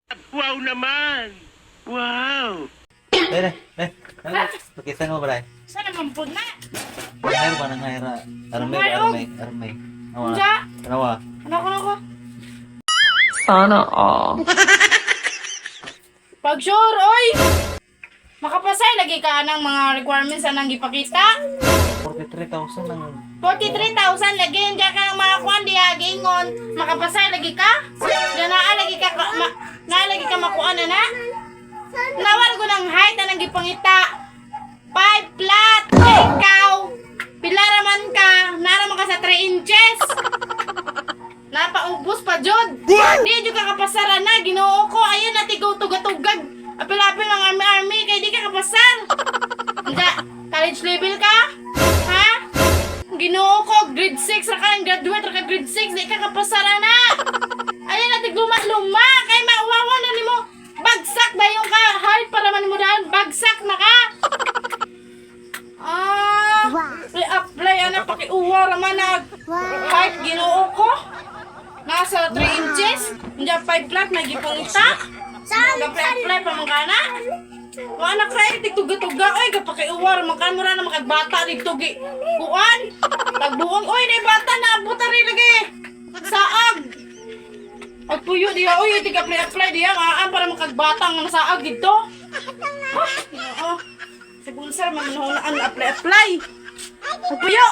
Wow naman! Wow! Eh, eh, eh. Pakita mo ba? Sa naman po na? Nangair ba nangair? Armay ba armay? Armay. Awa. Unsa? Tanawa. Ano ko ko? Sana all. Pag sure, oy! Makapasay lagi ka ng mga requirements anang gipakita. 43,000 ang 43,000 lagi hindi ka ng mga kuan diha giingon. Makapasay lagi ka? Ganaa lagi ka ma, naa lagi ka makuan na na. Nawar ko ng height anang gipangita. 5 flat. Ikaw. Pila ra man ka? Nara man ka sa 3 inches. Napaubos pa jud. Di jud ka kapasara na, Ginoo ko. Ayun na tigaw tugatugag. Apil-apil ng army army kay di ka kapasar. Hindi, college level ka? Ha? Ginoo ko, grade 6 ra ka, graduate ra ka grade 6, di ka kapasara na. Ayun na luma-luma kay mauwawa na nimo. Bagsak dayon ka, hard para man mo daan, bagsak na ka. Ah, apply ana pakiuwa ra man na. Kahit Ginoo ko. Nasa 3 inches, hindi 5 flat may gipangita. Apply apply pa man kana. Wala kay tigtuga-tuga oy kapakiuwa ra man kan mo na makagbata didto gi. Kuan. Tagbuong oy nay bata na abot rin lagi. Saag. At puyo diha oy tig apply apply diha nga para makagbata nga saag didto. Ha? Ginoo. Sa gunsar man manahunaan apply apply. At puyo.